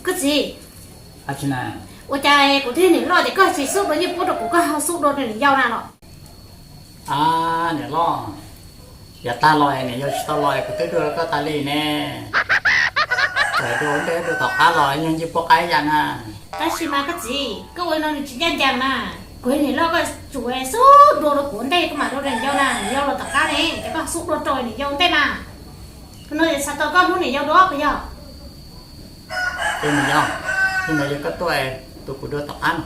Koj txiv, ua cas kuv twb niam loj ces koj tsis xub dua nyiaj pub rau kuv, koj ho xub dua rau niam yau na los? A, niam loj, yav tag los niam yau tsis tau los kuv twb dua rau koj tas li ne. Txawm dua ua ntej dua tom qab los yeej nyiaj pub qaib yam na. Tab sis mas koj txiv, koj ua no nws tsis ncaj ncees na. Kuv yog niam loj, koj tsuas xub dua rau kuv ua ntej, koj mam dua rau niam yau na, niam yau los tom qab ne, ces koj xub dua rau niam yau ua ntej mas. Kuv no xav tau koj hlub niam yau dua puas yog? Ces niam yau, niam yau koj tuaj, tus kuv dua tom qab no.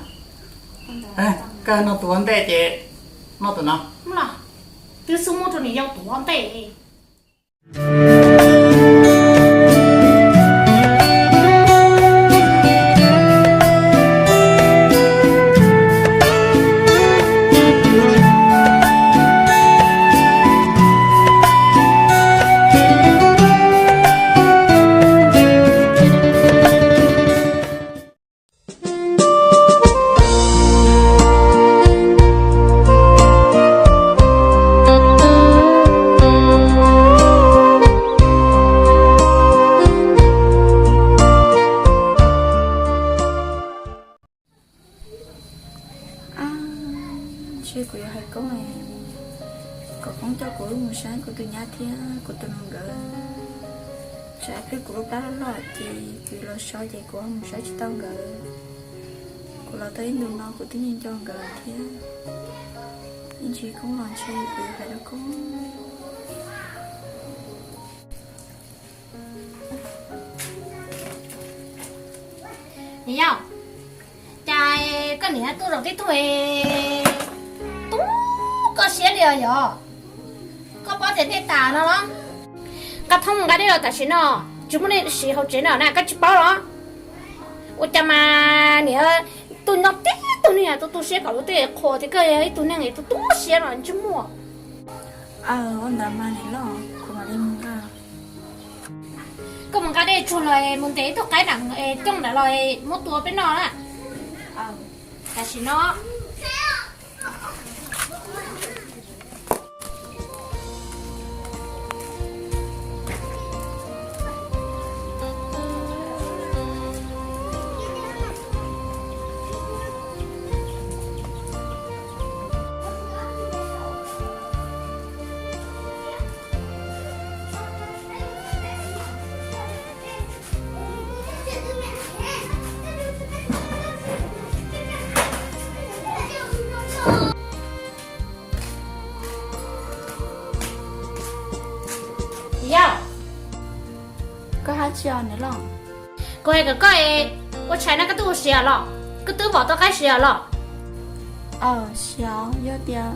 Koj noj tus ua ntej ces noj tus no. Twb xub muab rau niam yau tus ua ntej. Ntshe kuv yuav hais Koob, kom Koob coj kuv mus saib kuv tus nyab thiab kuv tus nus nkawd. Tsam ib pliag kuv lub plab loj loj ces kuv los so ces kuv mus saib tsis tau nkawd. Kuv los tau ib ntus no kuv twb nco nkawd thiab. Ib ntsis Koob los ntshe kuv yuav hais rau Koob. Niam yau, cas koj niam tuaj zaum tib tug tu koj siab li os yog? Koj paub tias dej tas no los? Koj thoob mus nqa dej los tam sim no, tsis muaj dej siv hauv tsev no na koj tsis paub los? Ua cas mas niam tuaj nyob tib tug niag tu tu siab kom luag tej qhuas tias koj yog ib tug neeg tu tu siab no ntsej muag. Ua ntawd mas niam loj, kuv mam li mus nqa. Koj mus nqa dej tsuag los mus ntes ib tug qaib nram cooj ntawd los muab tua peb noj na. Tam sim no. Yog, koj hais tsis os niam loj? Kuv hais kom koj ua tshais no koj twb ua siav los? Koj twb vom tau qaib siav los? Aws, siav, yog tias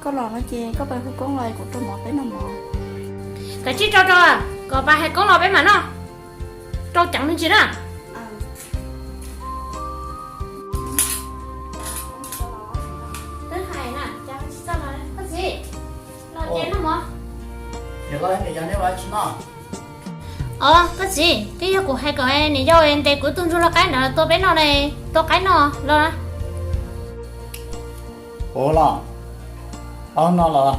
koj los no ces koj pais hu Koob los kuv rau mov peb noj mov. Kav tsij rau rau, kom pais hais Koob los peb mam noj. Rau ceev me ntsis na. Twb hais na, cas tsis txawj los koj txiv. Los ces noj mov. Os koj txiv, twb yog kuv hais kom niam yau ntes kuv tus ntsuag lau qaib ntawd tua peb noj ne, tua qaib noj los na. Ua los, paub noj los,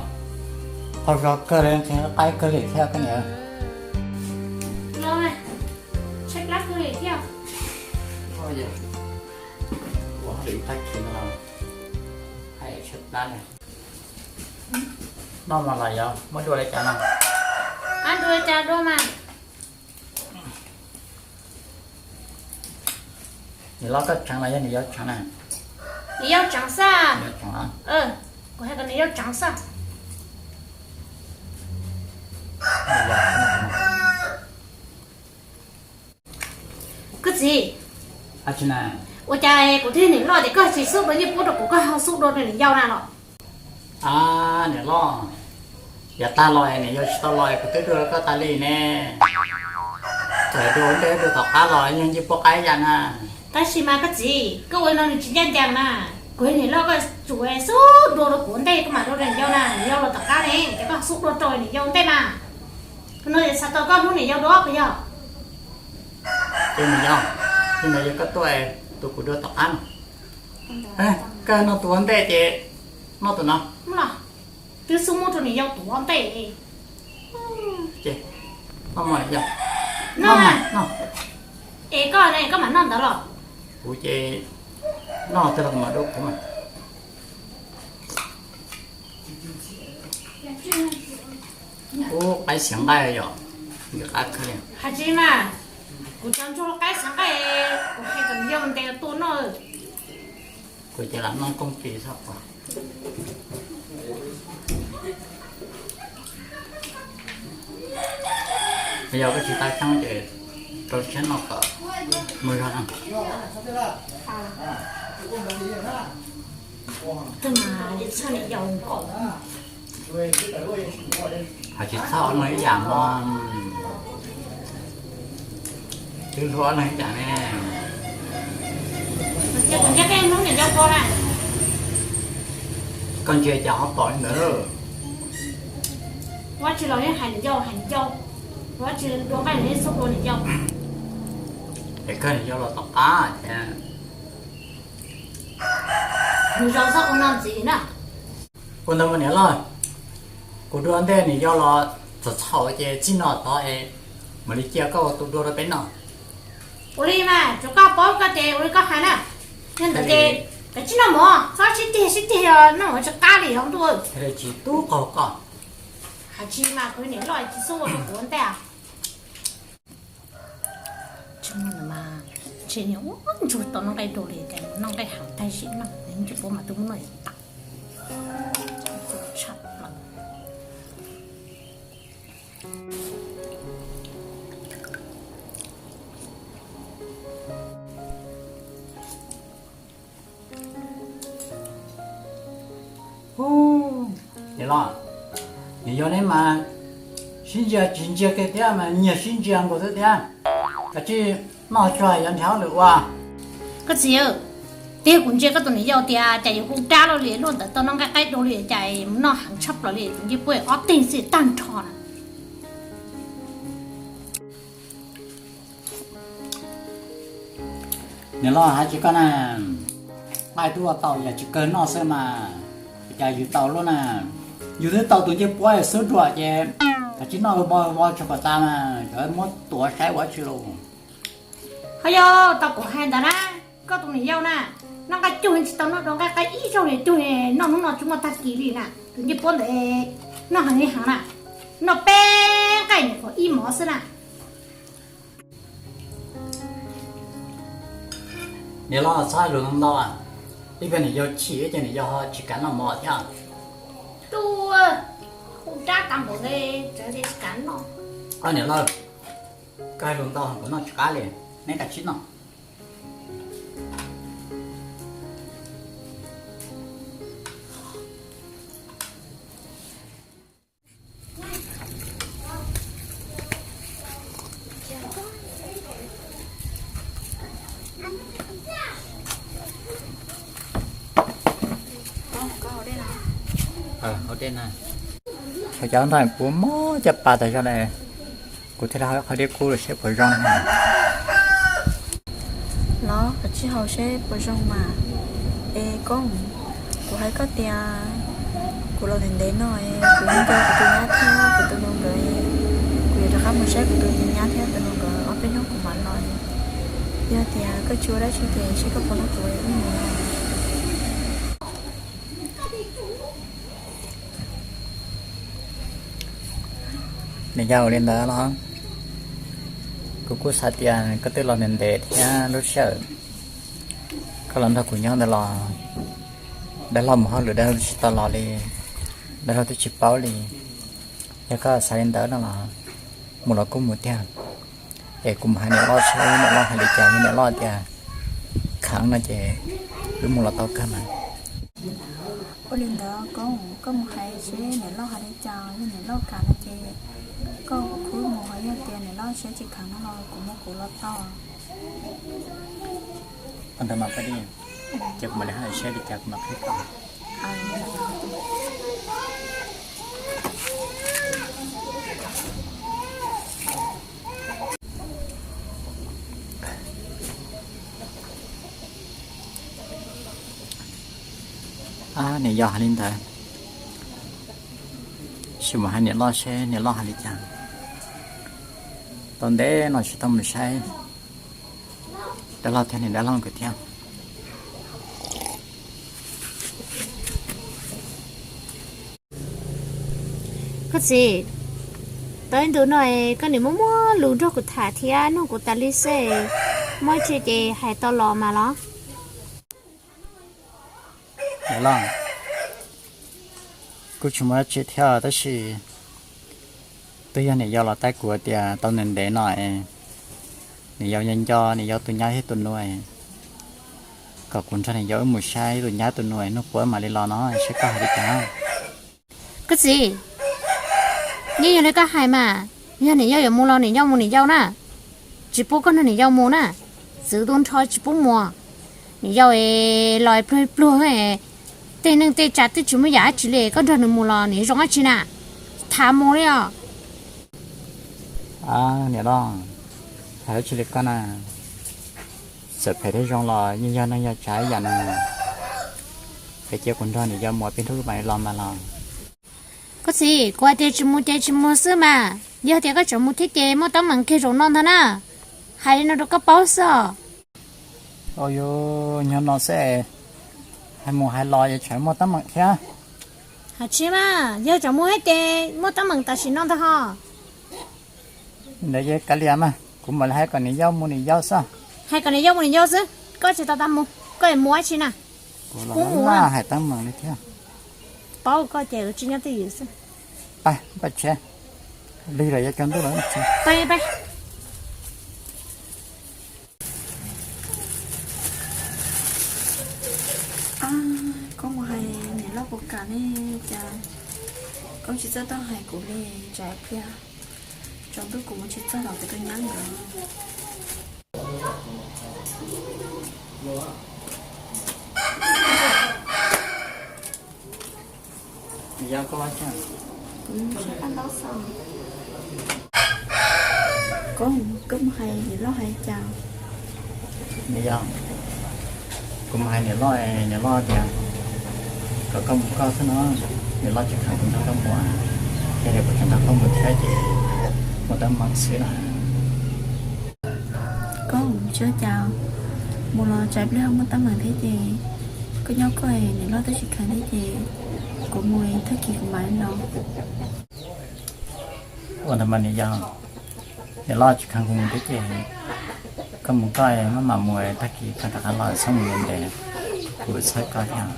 qhov zog kawg li, ntseeg qaib kawg li thiab koj niam. Los, tshaib plab kawg li thiab. Ua ib tag kis no, hais tshaib plab li. Noj mas los yog muab dua li cas no? Ab, dua li cas dua mas. Niam loj koj tseev los yog niam yau tseev na? Niam yau tseev xwb. Kuv hais kom niam yau tseev xwb. Koj txiv, ua cas kuv twb niam loj ces koj tsis xub dua nyiaj pub rau kuv, koj ho xub dua rau niam yau na los? A, niam loj, yav tag los niam yau tsis tau los kuv twb dua rau koj tas li ne. Txawm dua ua ntej dua tom qab los yeej nyiaj pub qaib yam na. Tab sis mas koj txiv, koj ua no nws tsis ncaj ncees na. Kuv yog niam loj, koj tsuas xub dua rau kuv ua ntej, koj mam dua rau niam yau na, niam yau los tom qab ne, ces koj xub dua rau niam yau ua ntej mas. Kuv no xav tau koj hlub niam yau dua puas yog? Ces niam yau, niam yau koj tuaj, tus kuv dua tom qab no. Koj noj tus ua ntej ces noj tus no. Twb xub muab rau niam yau tus ua ntej. Ces noj mov niam yau. Noj, noj. Es koj ne, koj mam noj ntawd los? Kuv ces noj tag los kuv mam dua kuv mas. Ub, qaib xiav nqaij yom, nqaij qab kawg li. Hais tsis mas, kuv cov ntsuag qaib xiav nqaij, kuv hais kom yog ntes tuaj noj. Kuv ces lam noj kooj tis txhob quav. Yog koj tsis tau coob ces rau siab noj kom muaj zog. Hais tsis txhob ua neeg ib yam no, twb hlub ua neeg ib yam ne. Koj ntsia cas ho pom li ntawd. Ua tsis los yeej hais niam yau, hais niam yau. Ua tsis dua nqaij los yeej xub dua niam yau. Es koj niam yau los tom qab thiab. Nws zoo txhob ua no ntxiv na. Ua ntawd mas niam loj, kuv dua ntej niam yau los txhaum txhaum ces txij no tod es mam li cia koj ua tus dua rau peb noj. Ua li mas tsuav koj paub koj ces ua li koj hais na. Yog ntawd ces kav tsij noj mov, txhob sib ceg sib ceg os, noj mov tsis qab li os ntuj. Tsis tub qaug koj. Hais tsis mas kuv niam loj tsis xub ua rau kuv ua ntej. Tsis muaj mas, ntshe nws ua ntsuag tau noj nqaij dua li cas, noj nqaij haus tag zim no, ntshe puab mas twb muab noj tas. Niam loj, niam yau neb mas sib ntsia tsis ntsia kiag thiab mas nyiag sib ntsia nkaus xwb thiab. Kav tsij noj tsuag yuav nrhiav hauj lwm ua. Koj txiv, twb yog kuv ntsia koj tus niam yau tias cas yuav hu dab loj li, luaj ntawd tau noj nqaij qaib dua li cas mus noj heev tshaj plaws li, tus ncej puab ob teg xwb tag nrho na. Niam loj hais tsis koj na, nqaij twb ua tau yog tsis kawg noj xwb mas, cas yus tau luaj na. Yus twb tau tus ncej puab xub ruam ces kav tsij noj vau vau tso kom tas mas cov muab tuav saib ua tsi lauj. Ho yog tau kuv hais ntawd na, koj tus niam yau na, noj nqaij cuag tsis tau noj dua nqaij qaib ib zaug li, cuag noj hnub no tsis muaj tag kis li na. Tus ncej puab ntawd noj heev li heev na, noj peb nqaij nyuam qhuav ib mov xwb na. Niam loj txhob hais lus ntau ntau, ib pliag niam yau chim ces niam yau ho tsis kam noj mov thiab. Tus hu dab tas npaum li, tsis kam noj. Niam loj, koj hais lus ntau kuv noj tsis qab li, neb kav tsij noj. Ua cov ntawd kuv mob caj pas tas zog na, kuv thiaj li qhov dib kub los seb puas zoo. Los kav tsij haus seb puas zoo mas. Es koob, kuv hais koj tias kuv los ntev ntev no, kuv yeej nco kuv tus nyab thiab kuv tus nus nkawd, kuv yuav rov qab mus saib kuv tus nyab thiab tus nus nkawd ob peb hnub kuv mam los. Yog tias koj tsis ua dab tsi ces seb koj puas hlub kuv ib mus. Nws yog ua li ntawd los, kuv kuj xav tias koj twb los ntev ntev thiab lub sij hawm koj los nrog kuv nyob ntawd los, dab laug mus hauj lwm dab laug twb tsis tau los li, dab laug twb tsis paub li. Yog koj xav li ntawd no los mus los kuj mus tiag. Es kuv mus hais niam loj seb niam loj hais li cas, yog niam loj tias kheev no ces wb mus los tau kawg mas. Ua li ntawd koj, koj mus hais seb niam loj hais li cas, yog niam loj kam no ces koj khwb mus, ho yog tias niam loj siab tsis kheev no los kuv mus kuv los tau. Ua ntawd mas pab di, ces kuv mam li hais seb li cas kuv mam qhib tau. Niam yau hais li ntawd, sim mus hais niam loj seb niam loj hais li cas. Tau ntev no tsis tau mus saib, Dab laug thiab niam dab laug nkawd thiab. Koj txiv, tau ib ntus no koj niam muaj muaj lus nrog kuv tham thiab nug kuv tas li xwb, muaj tsi ces hais tau los mas los. Niam loj, kuj tsis muaj dab tsi thiab tab sis twb yog niam yau los taij kuv tias tau ntev ntev no es niam yau nco nco niam yau tus nyab thiab tus nus, kom kuv nrog niam yau wb mus saib tus nyab tus nus nug puas mam li los no, saib koj hais li cas. Koj txiv, yeej yog li koj hais mas, yog niam yau yuav mus los niam yau mus niam yau na, tsis pub koj nrog niam yau mus na, txwv tu nrho tsis pub mus. Niam yau los pluag pluag, tej neej tej tsav twb tsis muaj yam dab tsi li, koj nrog nws mus los nws zoo dab tsi na, tham mus li os. Niam loj, hais dab tsi li koj na, txawm phem thiab zoo los yeej yog neej yog tsav ib yam no, es cia kuv nrog niam yau mus peb hnub mam li los mas los. Koj txiv, kuv hais tias tsis mus ces tsis mus xwb mas, yog tias koj tseem mus thiab ces muaj teeb meem kiag zaum no ntag na, hais li no rau koj paub xwb os. Au yus, nyob no xwb es hais mus hais los yuav tsum muaj teeb meem thiab. Hais tsis mas, yog tseem mus thiab ces muaj teeb meem tam sim no ntag ho. Ntawd ces kav liam mas, kuv mam li hais kom niam yau mus niam yau xwb. Hais kom niam yau mus niam yau xwb, koj tsis tau tau mus, koj yuav mus dab tsi na? Kuv los hais teeb meem li thiab. Paub koj ces tsis nyob twj ywm xwb. Pab, pab tsev, lig lawm yuav tsaus ntuj lawm. Koj mus hais niam loj puas kam ne? Cas koj tsis txawj tau hais kuv li, tsam pliag tsaus ntuj kuv mus tsis txog los kuv tus nyab ntawd. Koj, koj mus hais niam loj hais cas? Niam yau, kuv mus hais niam loj, niam loj tias kom koj mus koj xwb no, niam loj tsis kheev kuv nrog koj mus, yog tias kuv tseem nrog koj mus thiab ces muaj teeb meem xwb na. Koj, tsis ua cas, mus los tsam pliag ho muaj teeb meem thiab ces koj nyob koj, niam loj twb tsis kheev thiab ces kuv mus tag kis kuv mam los. Ua ntawd mas niam yau, niam loj tsis kheev kuv mus thiab ces koj mus koj, maj mam mus tag kis koj rov qab los, txhob mus ntev, kuv txhawj koj thiab.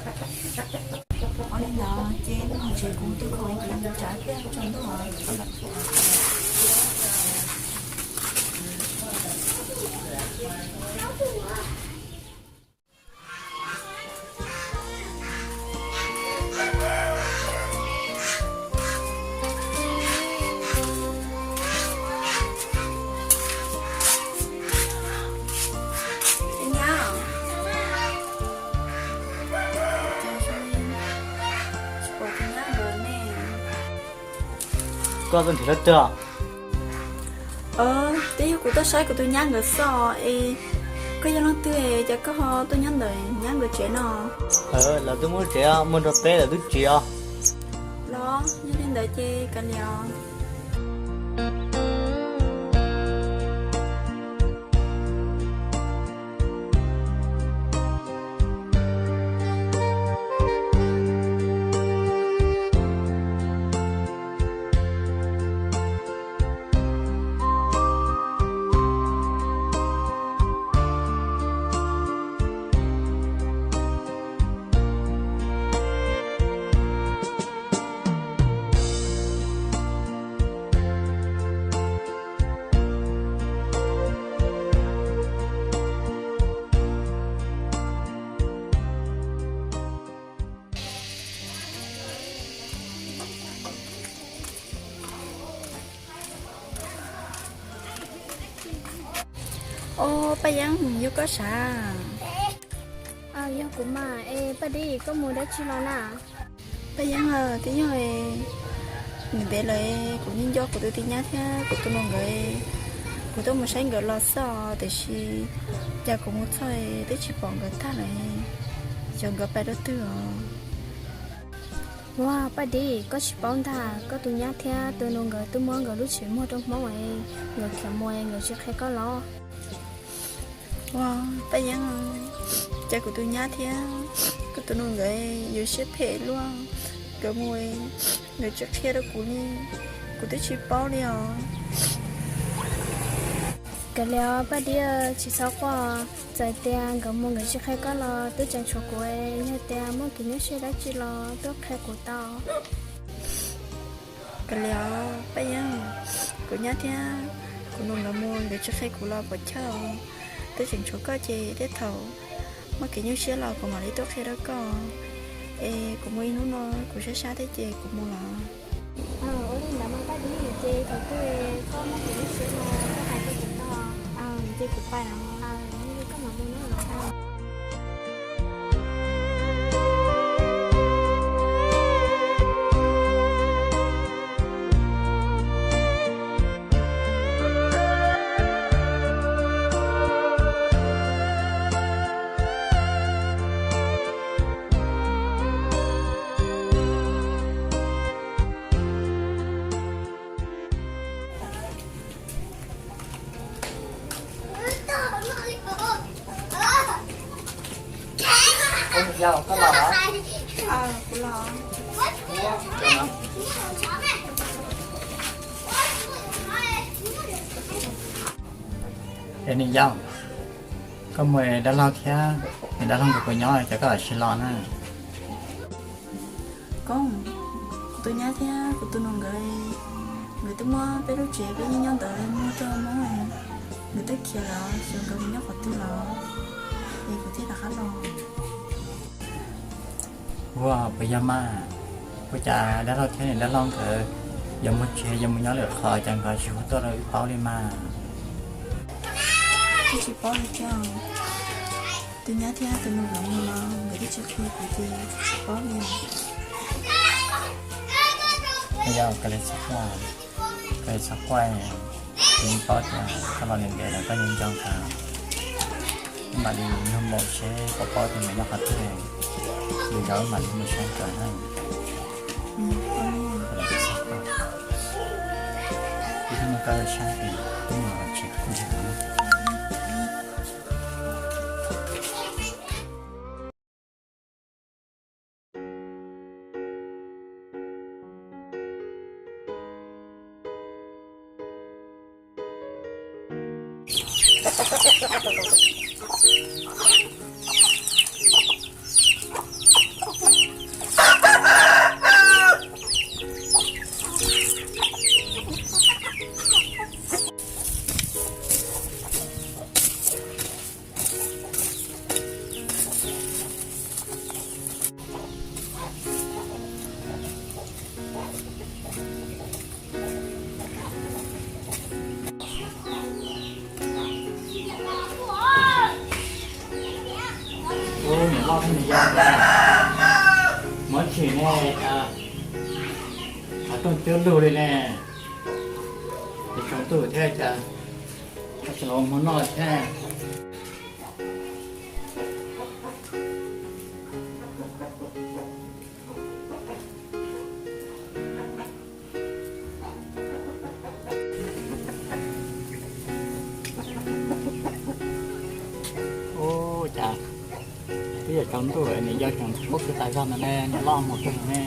Koj tuaj nrhiav leej twg? Twb yog kuv tuaj saib kuv tus nyab nkawd xwb es. Koj yog leej twg es cas koj ho tuaj nyob ntawm nyab nkawd tsev no? Lawv twb muab tsev muag rau peb, lawv twb tsis os. Los yog li ntawd ces kav liam. Au, Paj Yeeb, yog koj sav? Yog kuv mas. Es Paj Dib, koj mus dab tsi los na? Paj Yeeb, twb yog ntev lawm kuv nco nco kuv tus tij nyab thiab kuv tus nus nkawd, kuv tuaj mus saib nkawd los xwb os, tiam sis cas kuv mus txog twb tsis pom nkawd tag lawm, xyov nkawd pais rau twg os. Ua, Paj Dib, koj tsis paub ntag, koj tus nyab thiab tus nus nkawd twb muab nkawd lub tsev muag rau Hmoob es, nkawd khiav mus es nkawd tsis qhia koj los? Ua, Paj Yeeb, cas kuv tus nyab thiab kuv tus nus nkawd yuav siab phem luaj, nkawd mus nkawd tsis qhia rau kuv li, kuv twb tsis paub li os. Kav liam Paj Dib, tsis txhob quaj, txawm tias nkawd mus nkawd tsis qhia koj los twb tseem tshuav kuv, yog tias muaj kev nyuaj siab dab tsi los tuaj qhia kuv tau. Kav liam Paj Yeeb, kuv nyab thiab kuv nus nkawd mus nkawd tsis qhia kuv los puas chawj, twb tseem tshuav koj ces tej thaum muaj kev nyuaj siab los kuv mam li tuaj qhia rau koj. Es kuv mus ib hnub no kuv sab sab thiab ces kuv mus los. Ua li ntawd mas Paj Dib, ces thaum twg koj muaj kev nyuaj siab no koj hais rau kuv tau, ces kuv pais os, koj mam mus na. Yog koj los? Es niam yau, koj mus dab laug thiab niam dab laug nkawd puas nyob, cas koj tsis los na? Koob, kuv tus nyab thiab kuv tus nus nkawd, nkawd twb muab peb lub tsev peb yeej nyob ntawd muag rau Hmoob, nkawd twb khiav lawm, xyov nkawd mus nyob qhov twg lawm, es kuv thiaj rov qab los. Ua, puas yog mas? Ua cas dab laug thiab niam dab laug nkawd yuav mus tsev yuav mus nyob lwm qhov cas nkawd tsis hu tuaj rau wb paub li mas? Twb tsis paub li thiab. Tus nyab thiab tus nus nkawd mus los nkawd twb tsis qhia kuv ces tsis paub li. Yog koj li txhob quaj, koj li txhob quaj, kuv yeej paub tias koj los ntev ntev lawm koj yeej nco nkawd. Wb mam li nug npaum seb puas paub tias nkawd nyob qhov twg, lwm zaus wb mam li mus saib nkawd na. Ib hnub no koj saib, wb mus tsev. Ub, niam loj thiab niam yau, muab tsim ne, cas rooj cuab lug li ne, es tsaus ntuj thiab cas tsis los ua hmo noj thiab. Ub, cas twb yuav tsaus ntuj niam yau tseem pob kws tas zog ntawd ne, niam loj mus twg ne?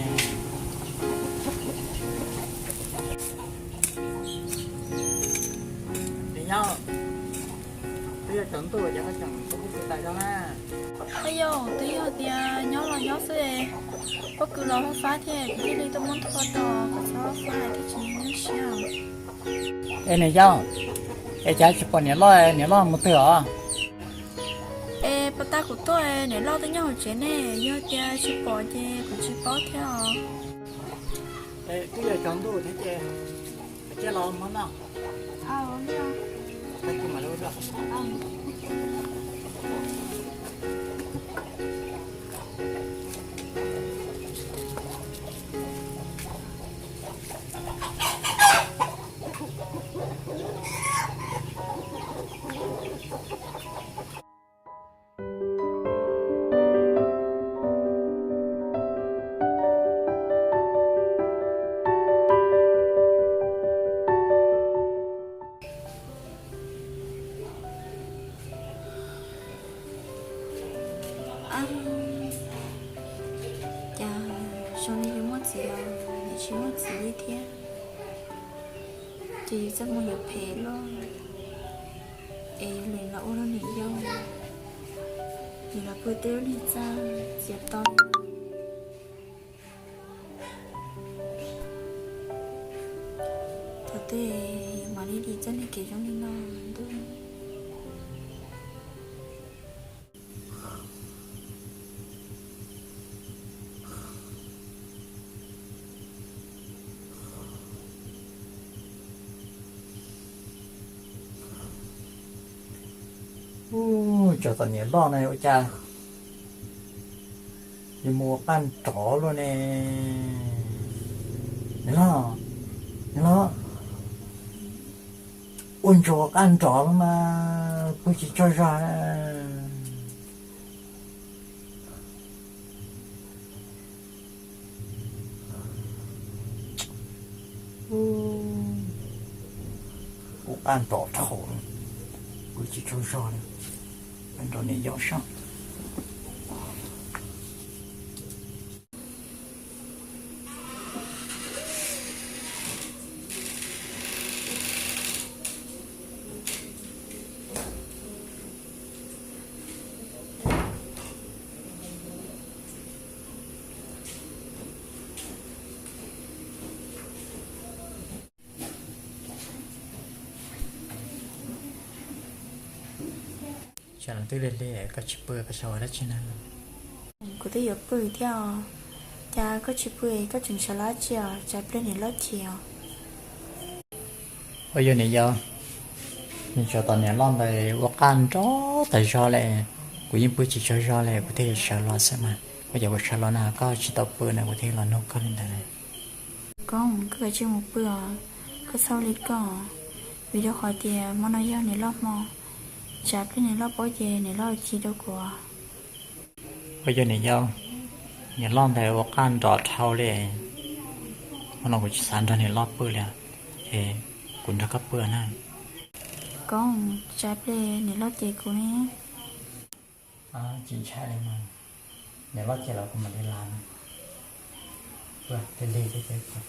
Niam yau, twb yuav tsaus ntuj ces koj tseem pob kws tas zog na. Ua yau, twb yog tias nyob los nyob xwb, pob kws los fab fab thiab kuv thiaj li tuaj muab nthua rau kom txhob fab thiaj tsis nyuaj siab. Es niam yau, es cas tsis pom niam loj, niam loj mus twg os? Es puas tas kuv tuaj niam loj twb nyob hauv tsev ne, yog tias tsis pom ces kuv tsis paub thiab os. Twb yuav tsaus ntuj thiab ces cia los hmo noj. Ces yus txaj muag yuav phem loj, es yus los ua lub niam yau, yus los pw tej lub niag txaj txias to. Thaum twg yus mam li dim txoj niag kev zoo li no ntuj. Ub, tso tom niam loj na ua cas yuav mus ua qaj nrov luaj ne. Niam loj, niam loj, ua ntsuag ua qaj nrov los mas pw tsis tsaug zog. Ua qaj nrov dhau, pw tsis tsaug zog li, nrog niam yau soj. Tsam twb lig lig koj tsis pw koj xav ua dab tsi na? Kuv twb yuav pw thiab os. Cas koj tsis pw, koj tseem sawv los dab tsi os? Tsam pliag niam loj ces os. Ua yog niam yau, nws tso tom niam loj ntawd ua qaj nrov tas zog li, kuv yeej pw tsis tsaug zog li, kuv thiaj li sawv los xwb mas. Ua cas kuv sawv los no koj tsis tau pw na, kuv thiaj los nug koj li ntawd. Koob, koj kav tsij mus pw os, koj txhob ua li koj, vim rau qhov tias hmo no yog niam loj hmo, tsam pliag niam loj paub ces niam loj ci rau kuv. Ua yog niam yau, niam loj ntawd ua qaj nrov dhau li, hmo no kuv tsis xav nrog niam loj pw li, es kuv nrog koj pw na. Koob, tsam pliag niam loj ces kuv ne. Tsis ntshai li mas, niam loj ces los kuv mam li los na. Lig lig thiab ces.